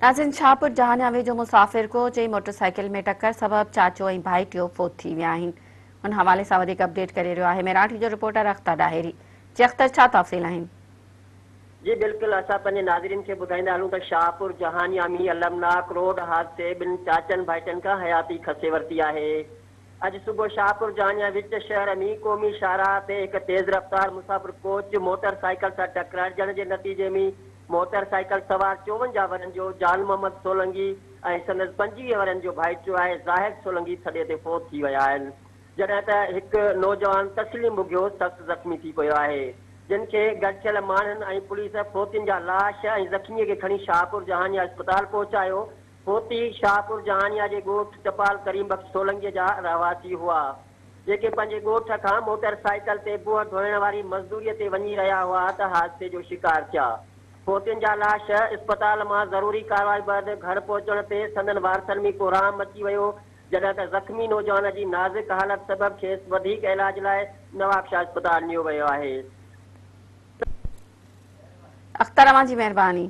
ناظرين شاهپور جهانيان ويجهو مسافر ڪوچ ۽ موٽر سائيڪل ۾ ٽڪر سبب چاچو ۽ ڀائٽيو فوت ٿي ويا آهن ان حوالي سان وڌيڪ اپڊيٽ ڪري رهيو آهي ميراٺي جو رپورٽر اختر ڏاهري جي اختر ڇا تفصيل آهن. جي بلڪل اسان پنهنجي ناظرين کي ٻڌائيندا هلون ته شاهپور جهانيان ۾ المناڪ روڊ حادثي ٻن چاچن ڀائٽين کان حياتي کسي ورتي آهي اڄ صبح شاهپور جهانيان وچ شهر ۾ قومي شاهراهه تي هڪ تيز رفتار مسافر ڪوچ موٽر سائيڪل سان ٽڪرائجڻ جي نتيجي ۾ موٽر سائيڪل سوار 54 ورهين جو جان محمد سولنگي ۽ سندس 25 ورهين جو ڀائٽيو آهي زاهد سولنگي ٿڏي تي فوت ٿي ويا آهن جڏهن ته هڪ نوجوان تسليم ٻگهيو سخت زخمي ٿي پيو آهي جن کي گڏ ٿيل ماڻهن ۽ پوليس فوتين جا لاش ۽ زخمي کي کڻي شاهپور جهانيا اسپتال پهچايو فوتي شاهپور جهانيا جي ڳوٺ ٽپال ڪريم بخش سولنگي جا رهواسي هئا. جيڪي پنهنجي ڳوٺ کان موٽر سائيڪل تي بوهه ڍوئڻ واري مزدوريء تي وڃي رهيا هئا ته حادثي جو شڪار ٿيا. فوتين جا لاش اسپتال مان ضروري ڪارروائي بعد گهر پهچڻ تي سندن وارثن ۾ ڪهرام مچي ويو، جڏهن ته زخمي نوجوان جي نازڪ حالت سبب کيس وڌيڪ علاج لاء نوابشاهه اسپتال نيو ويو آهي. اختر اوهان جي مهرباني.